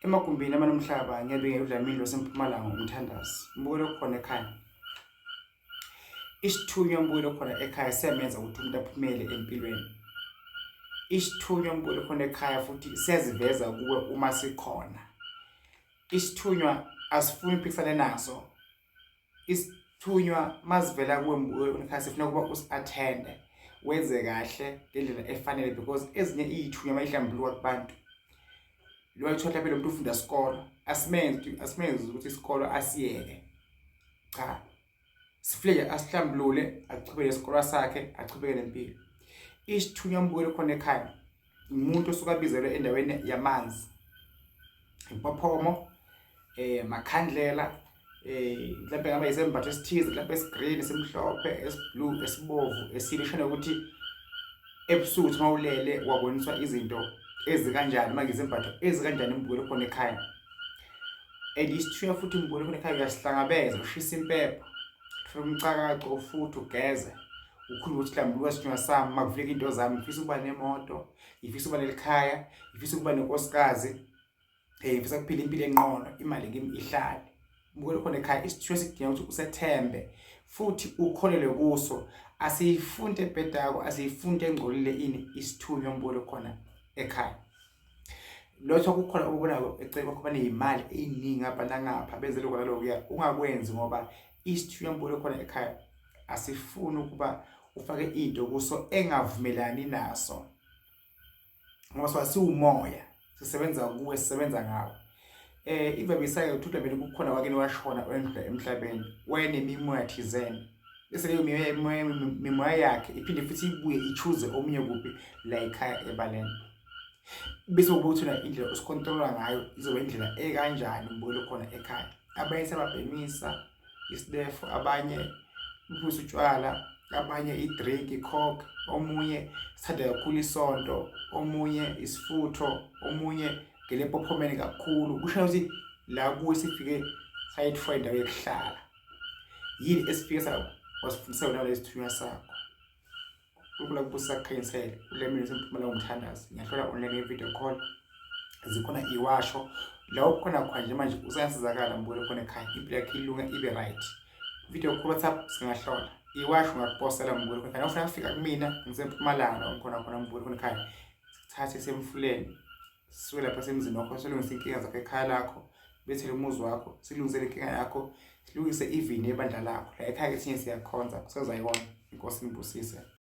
Emagumbini amanomhlaba ngiyabingelela uDlamini lwaseMpumalanga umthandazi. Mbukelo khona ekhaya. Isithunywa mbukelo khona ekhaya siyamenza ukuthi umuntu aphumele empilweni. Isithunywa mbukelo khona ekhaya futhi siyaziveza kuwe uma sikhona. Isithunywa asifuni uphikisane naso. Isithunywa mazivela kuwe mbukelo ekhaya sifuna ukuba usi-athende wenze kahle ngendlela efanele because ezinye iy'thunywa mayihlambuluka kubantu lwayithola phela umuntu ufunda isikolo asimenzi asimenzi ukuthi isikolo asiyeke cha sifike asihlambulule achubeke isikolo sakhe achubeke nempilo isithunywa mbukelo khona ekhaya umuntu osuke abizelwe endaweni yamanzi impophomo eh makhandlela eh mhlawumbe ngaba isembatho esithize mhlawumbe esigreen esimhlophe esiblue esibovu esile shona ukuthi ebusuku uthi mawulele waboniswa izinto ezikanjani uma ngizembatho ezikanjani imbukelo khona ekhaya and isithunywa futhi imbukelo khona ekhaya uyasihlangabeza ushisa impepho uthola umcakaco futhi ugeze ukhuluma ukuthi hlambuluka sithunywa sami makuvuleka into zami ngifisa ukuba nemoto ngifisa ukuba nelikhaya ngifisa ukuba nenkosikazi eh ngifisa kuphila impilo enqono imali kimi ihlale ubukele khona ekhaya isithunywa sidinga ukuthi usethembe futhi ukholelwe kuso asiyifunde ebhedako asiyifunde engcolile ini isithunywa mbukele khona ekhaya lotho kukhona okubonayo eceleni kwakho baneyimali eyiningi ngapha nangapha benze lokho nalokuya ungakwenzi ngoba isithunywa mbukele khona ekhaya asifuni ukuba ufake into kuso engavumelani naso ngoba siba siwumoya sisebenza kuwe sisebenza ngawe eh ivamisa-ke ukuthi udabeni kukhona wakini washona wendlula emhlabeni wayenemimoya thizeni bese leyo mimoya yakhe iphinde futhi ibuye ichuze omunye kuphi la ekhaya ebaleni bese ubuka ukuthi indlela osikhontrola ngayo izoba indlela ekanjani mbukelo khona ekhaya abanye sebabhemisa isilefu abanye uphuza utshwala abanye i-drink i-coke omunye sithanda kakhulu isonto omunye isifutho omunye ngele epophomeni kakhulu kusho ukuthi la kuwe sifike sayithola indawo yokuhlala yini esifike wasifundisa yona lesithunywa sakho Unkulunkulu akubusise akukhanyisele kule mina semphumela womthandazo ngiyahlola online nge-video call zikhona iwasho la ukhona khona nje manje usayasizakala mbukele khona ekhaya impilo yakhe ilunga ibe right video call WhatsApp singahlola iwasho ngakuposela mbukele khona ekhaya ufuna kufika kumina ngisempumalanga la ngikhona khona mbukele khona ekhaya sithathe semfuleni sisuke lapha semzini wakho silungise inkinga zakho ekhaya lakho bethele umuzi wakho silungisele inkinga yakho silungise even ebandla lakho la ekhaya ke thinye siyakhonza kusezayibona inkosi inibusise.